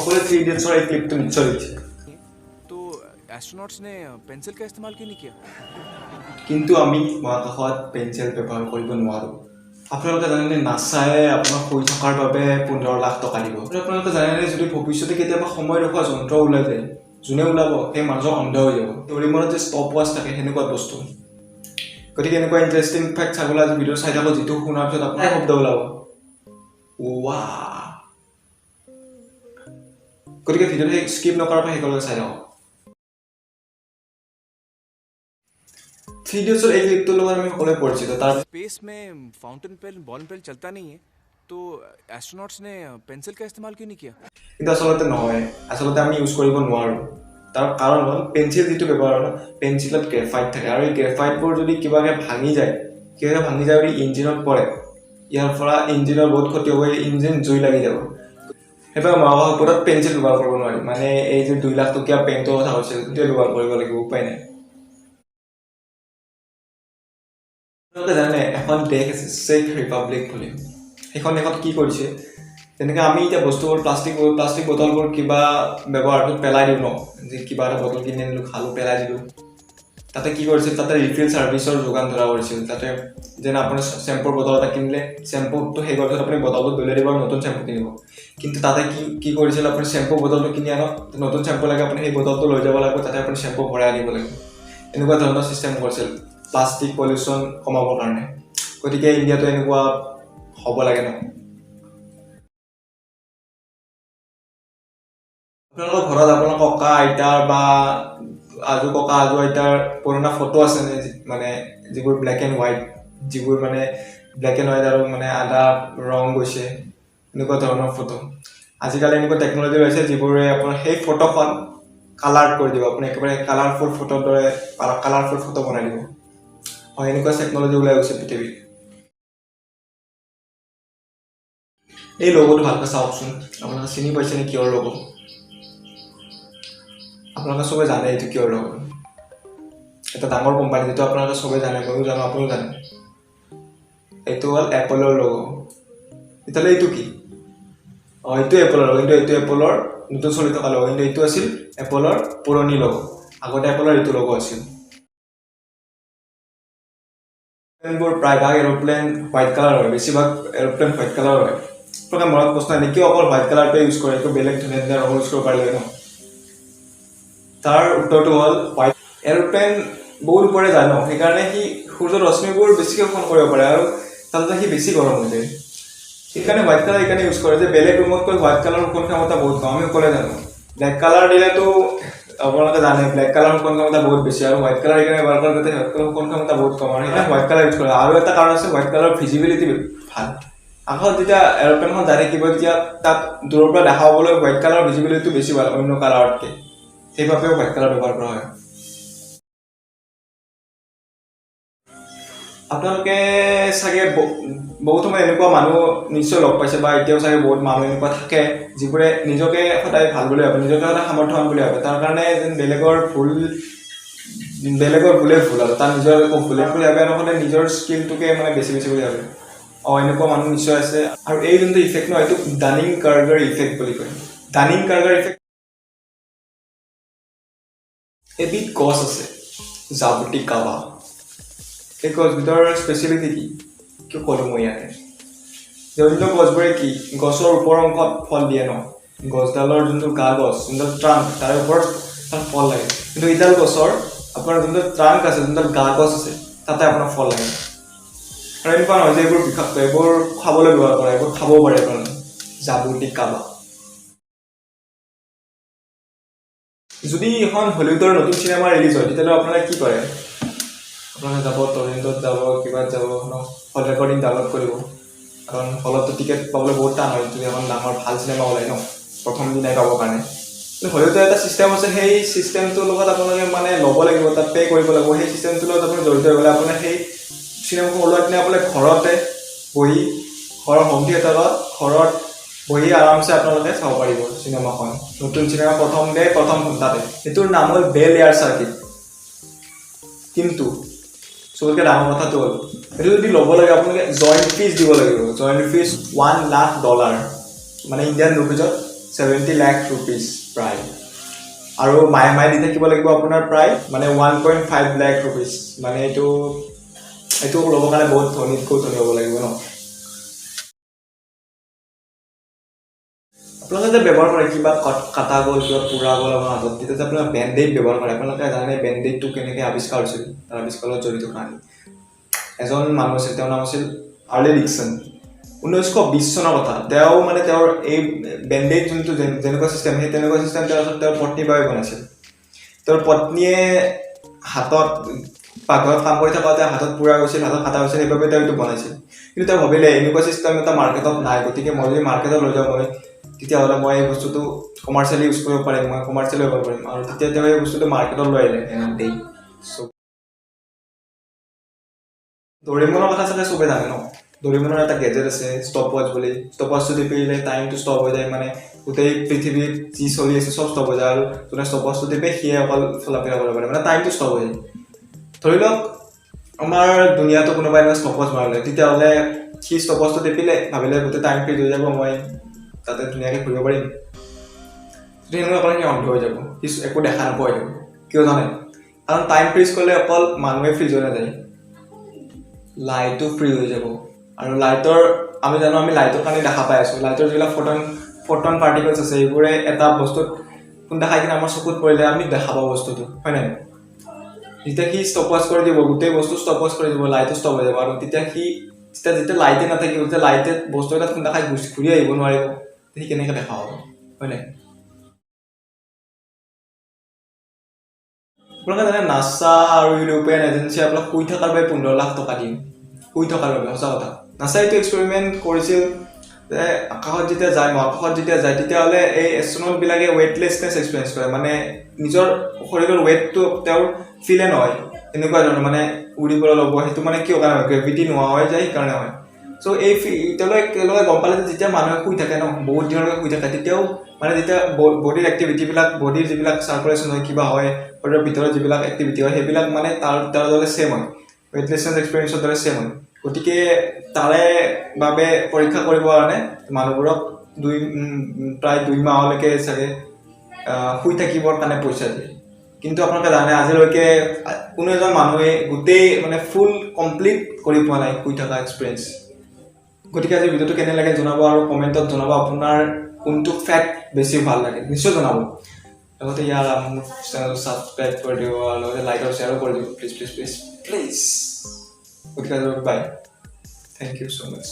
সকলোৱে থ্ৰী ইডিয়টছৰ এই ক্লিপটো নিশ্চয় দেখিছে। तो एस्ट्रोनॉट्स ने पेंसिल का इस्तेमाल क्यों नहीं किया? কিন্তু আমি মহাকাশত পেঞ্চিল ব্যৱহাৰ কৰিব নোৱাৰোঁ। আপোনালোকে জানেনে, নাছাই আপোনাক শুই থকাৰ বাবে 15 লাখ টকা দিব? আৰু আপোনালোকে জানেনে, যদি ভৱিষ্যতে কেতিয়াবা সময় ৰখোৱা যন্ত্ৰ ওলাই যায়, যোনে ওলাব সেই মানুহজন অন্ধ হৈ যাব। ডৰিমনত যে ষ্টপ ৱাচ থাকে, সেনেকুৱা বস্তু। গতিকে এনেকুৱা ইণ্টাৰেষ্টিং ফেক্ট চাবলৈ আজি ভিডিঅ' চাই থাকক, যিটো শুনাৰ পিছত আপোনাৰ শব্দ ওলাব, "ৱা"। গতিকে ভিডিঅ'টো সেই স্কিপ নকৰাকৈ শেষলৈকে চাই থাকক। থ্ৰী ইডিয়টছৰ এই ক্লিপটোৰ লগত আমি সকলোৱে পৰিচিত। তাৰ स्पेस में फाउंटेन पेन, बॉल पेन चलता नहीं है, तो एस्ट्रोनॉट्स ने पेंसिल का इस्तेमाल क्यों नहीं किया? কিন্তু আচলতে নহয়, আচলতে আমি ইউজ কৰিব নোৱাৰোঁ। তাৰ কাৰণ হ'ল, পেঞ্চিল যিটো ব্যৱহাৰ হয়, পেঞ্চিলত গ্ৰেফাইট থাকে আৰু এই গ্ৰেফাইটবোৰ যদি কিবাকৈ ভাঙি যায়, কিবাকৈ ভাঙি যায় যদি ইঞ্জিনত পৰে, ইয়াৰ পৰা ইঞ্জিনৰ বহুত ক্ষতি হ'ব, এই ইঞ্জিন জুই লাগি যাব। সেইবাবে মহাকাশ ওপৰত পেঞ্চিল ব্যৱহাৰ কৰিব নোৱাৰি। মানে এই যে 2 লাখ টকীয়া পেনটোৰ কথা কৈছিল, সেইটোৱে ব্যৱহাৰ কৰিব লাগিব, উপায় নাই। আপোনালোকে জানে, এখন দেশ আছে চেক ৰিপাব্লিক বুলি। সেইখন দেশত কি কৰিছে, যেনেকৈ আমি এতিয়া বস্তুবোৰ, প্লাষ্টিক প্লাষ্টিক বটলবোৰ কিবা ব্যৱহাৰটোত পেলাই দিওঁ ন, যে কিবা এটা বটল কিনি আনিলোঁ, খালোঁ, পেলাই দিলোঁ। তাতে কি কৰিছিল? তাতে ৰিফিল ছাৰ্ভিচৰ যোগান ধৰা কৰিছিল। তাতে যেনে আপুনি চেম্পুৰ বটল এটা কিনিলে, চেম্পুটো শেষ হোৱাৰ পিছত আপুনি বটলটো দলিয়াই দিব আৰু নতুন চেম্পু কিনিব। কিন্তু তাতে কি কি কৰিছিল? আপুনি চেম্পু বটলটো কিনি আনক, নতুন চেম্পু লাগে, আপুনি সেই বটলটো লৈ যাব লাগিব, তাতে আপুনি চেম্পু ভৰাই আনিব লাগিব। এনেকুৱা ধৰণৰ চিষ্টেম কৰিছিল প্লাষ্টিক পলিউশ্যন কমাবৰ কাৰণে। গতিকে ইণ্ডিয়াতো এনেকুৱা হ'ব লাগে ন? আপোনালোকৰ ঘৰত আপোনালোকৰ ককা আইতাৰ বা আজু ককা, আজু আইতাৰ পুৰণা ফটো আছেনে? মানে যিবোৰ ব্লেক এণ্ড হোৱাইট, যিবোৰ মানে ব্লেক এণ্ড হোৱাইট আৰু মানে আধা ৰং গৈছে, এনেকুৱা ধৰণৰ ফটো। আজিকালি এনেকুৱা টেকন'লজি ওলাইছে, যিবোৰে আপোনাৰ সেই ফটোখন কালাৰ কৰি দিব, আপুনি একেবাৰে কালাৰফুল ফটোৰ দৰে কালাৰফুল ফটো বনাই দিব। হয়, এনেকুৱা টেকন'লজি ওলাই গৈছে পৃথিৱীত। এই লগ'টো ভালকৈ চাওকচোন, আপোনালোকে চিনি পাইছেনে কিহৰ লগো? আপোনালোকে চবে জানে এইটো কিহৰ লগো। এটা ডাঙৰ কোম্পানী, যিটো আপোনালোকে চবে জানে, ময়ো জানো, আপুনিও জানে। এইটো হ'ল এপলৰ লগো। তেতিয়াহ'লে এইটো কি? অঁ, এইটো এপলৰ লগো, কিন্তু এইটো এপলৰ নতুন চলি থকা লগো। কিন্তু এইটো আছিল এপলৰ পুৰণি লগো। আগতে এপলৰ এইটো লগো আছিল। এৰোপ্লেনবোৰ, প্ৰায়ভাগ এৰোপ্লেন হোৱাইট কালাৰ হয়, বেছিভাগ এৰোপ্লেন হোৱাইট কালাৰ হয়। আপোনালোকে মনত প্ৰশ্ন আহে, কিয় অকল হোৱাইট কালাৰটোৱে ইউজ কৰে, একো বেলেগ ধুনীয়া ধুনীয়া ৰঙৰ ইউজ কৰিব পাৰিলে ন? তাৰ উত্তৰটো হ'ল, হোৱাইট এৰোপ্লেন বহুত ওপৰে যায় ন, সেইকাৰণে সি সূৰ্যৰ ৰশ্মিবোৰ বেছিকৈ শোষণ কৰিব পাৰে আৰু তাতে সি বেছি গৰম হৈ যায়। সেইকাৰণে হোৱাইট কালাৰ এইকাৰণে ইউজ কৰে যে বেলেগ ৰঙতকৈ হোৱাইট কালাৰ শোষণ ক্ষমতা বহুত কম। আমি সকলোৱে জানো, ব্লেক কালাৰ দিলেতো, আপোনালোকে জানে, ব্লেক কালাৰ শোষণ ক্ষমতা বহুত বেছি। আৰু হোৱাইট কালাৰ এইকাৰণে ব্যৱহাৰ কৰে যাতে হোৱাইট কালাৰ শোষণ ক্ষমতা বহুত কম আৰু সেইকাৰণে হোৱাইট কালাৰ ইউজ কৰে। আৰু এটা কাৰণ আছে, হোৱাইট কালাৰ ভিজিবিলিটি ভাল। আকাশত যেতিয়া এৰোপ্লেনখন যাই থাকিব, তেতিয়া তাত দূৰৰ পৰা দেখা পাবলৈ হোৱাইট কালাৰ ভিজিবিলিটিটো বেছি ভাল অন্য কালাৰতকৈ। সেইবাবেও হোৱাইট কালাৰ ব্যৱহাৰ কৰা হয়। আপোনালোকে চাগে বহুত সময় এনেকুৱা মানুহ নিশ্চয় লগ পাইছে বা এতিয়াও চাগে বহুত মানুহ এনেকুৱা থাকে, যিবোৰে নিজকে সদায় ভাল বুলি ভাবে, নিজকে সদায় সামৰ্থ্যৱান বুলি ভাবে। তাৰ কাৰণে যেন বেলেগৰ ভুলেই ভুল আৰু তাৰ নিজৰ একো ভুলে বুলি ভাবে আৰু সদায় নিজৰ স্কিলটোকে মানে বেছি বেছি বুলি ভাবে। অঁ, এনেকুৱা মানুহ নিশ্চয় আছে। আৰু এই যোনটো ইফেক্ট ন, এইটো ডানিং কাৰ্গাৰ ইফেক্ট বুলি কয়। Dunning Kruger effect. এবিধ গছ আছে জাবুটিকাবা। এই গছবিধৰ স্পেচিয়েলিটি কি? কিয় ক'লো মই ইয়াতে যে অন্য গছবোৰে কি গছৰ ওপৰ অংশত ফল দিয়ে ন, গছডালৰ যোনটো গা গছ, যোনডাল ট্ৰাংক, তাৰ ওপৰত তাত ফল লাগে। কিন্তু এইডাল গছৰ আপোনাৰ যোনটো ট্ৰাংক আছে, যোনডাল গা গছ আছে, তাতে আপোনাৰ ফল লাগে। আৰু এনেকুৱা নহয় যে এইবোৰ বিষাক্ত, এইবোৰ খাবলৈ ব্যৱহাৰ কৰে, এইবোৰ খাবও পাৰে আপোনালোকে। জাবুটিকাবা। যদি এখন হলিউডৰ নতুন চিনেমা ৰিলিজ হয়, তেতিয়াহ'লে আপোনালোকে কি কৰে? আপোনালোকে যাব, টৰেণ্টত যাব, কিবাত যাব ন, হল ৰেকৰ্ডিং ডাউনলোড কৰিব। কাৰণ হলততো টিকেট পাবলৈ বহুত টান হয়, যদি এখন ডাঙৰ ভাল চিনেমা ওলায় ন, প্ৰথম দিনাই পাবৰ কাৰণে। কিন্তু হলিউডৰ এটা চিষ্টেম আছে, সেই চিষ্টেমটোৰ লগত আপোনালোকে মানে ল'ব লাগিব, তাত পে' কৰিব লাগিব। সেই চিষ্টেমটোৰ লগত আপুনি জড়িত হৈ গ'লে আপোনাৰ সেই চিনেমাখন ওলোৱাৰ দিনা আপোনালোকে ঘৰতে বহি, ঘৰৰ হোম থিয়েটাৰত ঘৰত বহি আৰামছে আপোনালোকে চাব পাৰিব চিনেমাখন, নতুন চিনেমা, প্ৰথম ডে প্ৰথম ঘণ্টাতে। সেইটোৰ নাম হ'ল বেল এয়াৰ চাৰ্কিট। কিন্তু চবতকৈ ডাঙৰ কথাটো হ'ল, সেইটো যদি ল'ব লাগে, আপোনালোকে জইণ্ট ফিজ দিব লাগিব। জইণ্ট ফিজ 1 লাখ ডলাৰ, মানে ইণ্ডিয়ান ৰুপিজত 70 লাখ ৰুপিজ প্ৰায়। আৰু মাহে মাহে দি থাকিব লাগিব আপোনাৰ প্ৰায় মানে 1.5 লাখ ৰুপিজ। মানে এইটো এইটো ল'বৰ কাৰণে বহুত ধনীতকৈও ধনী হ'ব লাগিব ন। আপোনালোকে যে ব্যৱহাৰ কৰে কিবা কটা গ'ল, কিবা পোৰা গ'ল আপোনাৰ হাতত, তেতিয়া যে আপোনালোকে বেণ্ডেড ব্যৱহাৰ কৰে। আপোনালোকে জানে বেণ্ডেডটো কেনেকৈ আৱিষ্কাৰ হৈছিল, তাৰ আৱিষ্কাৰৰ লগত জড়িত কাহিনী। এজন মানুহ আছিল, তেওঁৰ নাম আছিল আৰ্লি ডিকছন। 1920 চনৰ কথা। তেওঁ মানে তেওঁৰ এই বেণ্ডেড যোনটো যেনেকুৱা চিষ্টেম, সেই তেনেকুৱা চিষ্টেম তেওঁৰ ওচৰত তেওঁৰ পত্নীৰ বাবে বনাইছিল। তেওঁৰ পত্নীয়ে হাতত পাকঘৰত কাম কৰি থাকোঁতে হাতত পোৰা গৈছিল, হাতত কটা গৈছিল, সেইবাবে তেওঁ এইটো বনাইছিল। কিন্তু তেওঁ ভাবিলে এনেকুৱা চিষ্টেম এটা মাৰ্কেটত নাই, গতিকে মই যদি মাৰ্কেটত লৈ যাওঁ, মই তেতিয়াহ'লে মই এই বস্তুটো কমাৰ্চিয়েলি ইউজ কৰিব পাৰিম, মই কমাৰ্চিয়েলি ব্যৱহাৰ কৰিম। আৰু তেতিয়া তেওঁ এই বস্তুটো মাৰ্কেটত লৈ আহিলে। চ' ডৰেমনৰ কথা চাগে চবে জানে ন। ডৰেমনৰ এটা গেজেট আছে ষ্টপ ৱাচ বুলি। ষ্টপ ৱাচটো টিপিলে টাইমটো ষ্টপ হৈ যায়, মানে গোটেই পৃথিৱীত যি চলি আছে চব ষ্টপ হৈ যায়, আৰু যোনে ষ্টপ ৱাচটো টিপে সিয়ে অকল চলা ফিৰা কৰিব পাৰে, মানে টাইমটো ষ্টপ হৈ যায়। ধৰি লওক আমাৰ দুনিয়াটো কোনোবাই এনেকুৱা ষ্টপ ৱাচ মাৰিলে, তেতিয়াহ'লে সি ষ্টপ ৱাচটো টিপিলে, ভাবিলে গোটেই টাইম ফ্ৰীজ হৈ যাব, মই তাতে ধুনীয়াকৈ ঘূৰিব পাৰিম। যদি সেনেকুৱা কৰে সি অন্ধ হৈ যাব, সি একো দেখা নোপোৱা হৈ যাব। কিয় জানে? কাৰণ টাইম ফ্ৰীজ কৰিলে অকল মানুহে ফ্ৰীজ হৈ নাযায়, লাইটো ফ্ৰীজ হৈ যাব। আৰু লাইটৰ আমি জানো, আমি লাইটৰ কাৰণে দেখা পাই আছোঁ। লাইটৰ যিবিলাক ফটন পাৰ্টিকলছ আছে, এইবোৰে এটা বস্তুত খুন্দা খাই কিনে আমাৰ চকুত পৰিলে আমি দেখা পাওঁ বস্তুটো, হয় নাই? যেতিয়া সি ষ্টপ ৱাচ কৰি দিব, গোটেই বস্তু ষ্টপ ৱাচ কৰি দিব, লাইটো ষ্টপ হৈ যাব। আৰু তেতিয়া সি যেতিয়া লাইটে নাথাকিব, তেতিয়া লাইটে বস্তু এটাত খুন্দা খাই ঘূৰি আহিব নোৱাৰিব, সি কেনেকৈ দেখা পাব, হয় নাই? আপোনালোকে জানে নাছা আৰু ইউৰোপিয়ান এজেঞ্চিয়ে আপোনাক শুই থকাৰ বাবে 15 লাখ টকা দিয়ে, শুই থকাৰ বাবে। সঁচা কথা, নাছাই এইটো এক্সপেৰিমেণ্ট কৰিছিল যে আকাশত যেতিয়া যায়, মহাকাশত যেতিয়া যায়, তেতিয়াহ'লে এই এষ্ট্ৰনটবিলাকে ৱেইটলেছনেছ এক্সপিৰিয়েঞ্চ কৰে, মানে নিজৰ শৰীৰৰ ৱেইটটো তেওঁৰ ফিলে নহয়, এনেকুৱা ধৰণৰ মানে উৰিবলৈ ল'ব। সেইটো মানে কিয় কাৰণে হয়? গ্ৰেভিটি নোহোৱা হৈ যায়, সেইকাৰণে হয়। চ' এই তেওঁলোকে গম পালে যে যেতিয়া মানুহে শুই থাকে ন, বহুত দিনলৈকে শুই থাকে, তেতিয়াও মানে যেতিয়া বডিৰ এক্টিভিটিবিলাক, বডিৰ যিবিলাক চাৰ্কুলেশ্যন হয়, কিবা হয়, শৰীৰৰ ভিতৰত যিবিলাক এক্টিভিটি হয়, সেইবিলাক মানে তাৰ দৰে ছেম হয়, ৱেইটলেছনেছ এক্সপিৰিয়েঞ্চৰ দৰে ছেম হয়। গতিকে তাৰে বাবে পৰীক্ষা কৰিবৰ কাৰণে মানুহবোৰক প্ৰায় 2 মাহলৈকে চাগে শুই থাকিবৰ কাৰণে পইচা দিয়ে। কিন্তু আপোনালোকে জানে আজিলৈকে কোনো এজন মানুহে গোটেই মানে ফুল কমপ্লিট কৰি পোৱা নাই শুই থকা এক্সপিৰিয়েঞ্চ। গতিকে আজি ভিডিঅ'টো কেনে লাগে জনাব, আৰু কমেণ্টত জনাব আপোনাৰ কোনটো ফেক্ট বেছি ভাল লাগে, নিশ্চয় জনাব। লগতে ইয়াৰ মোৰ চেনেলটো ছাবস্ক্ৰাইব কৰি দিব, আৰু লগতে লাইক আৰু শ্বেয়াৰো কৰি দিব, প্লিজ প্লিজ প্লিজ প্লিজ। গতিকে bye, thank you so much.